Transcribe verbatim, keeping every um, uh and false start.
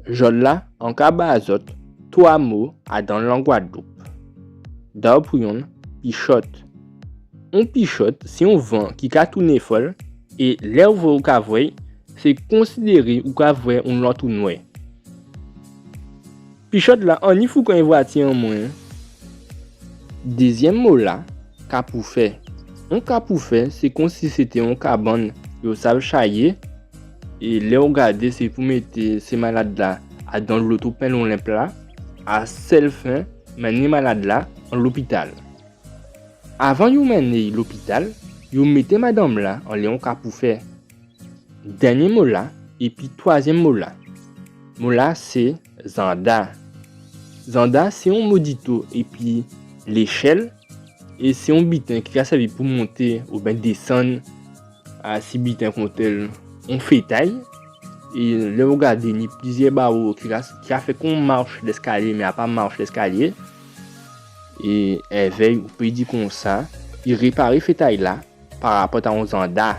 Jòdla an ka ba zòt twa mo adan lang Gwadloup. Dabò pou yonn, pichòt. On pichòt sé on van ki ka tounen fòl, é lè ou vwè ou ka vwè'y, sé konsidéré ou ka vwè on lantou nwè. Pichòt-la anni foukan é vwati an mwen. Dézyèm mo-la, kapoufè. On kapoufè sé konsi sé té on kabann yo sav chayé. É lè ou gadé sé pou mété sé malad-la adan loto penlonlenp-la, a sèl fen menné malad-la an lopital. Avan yo menné'y lopital, yo mété madanm-la anlè on kapoufè. Dènyé mo-la épi twazyèm mo-la. Mo-la sé zanda. Zanda sé on mo dito épi léchèl, é sé on biten ki ka sèvi pou monté oben désann, asi biten kontèl on fétay. É lè ou gadé ni plizyè bawo ki ka, ki ka fè kon mach lèskalyé, mé a pa mach lèskalyé. É èvè'y ou pé di konsa, i réparé fétay-la parapòt a on zanda.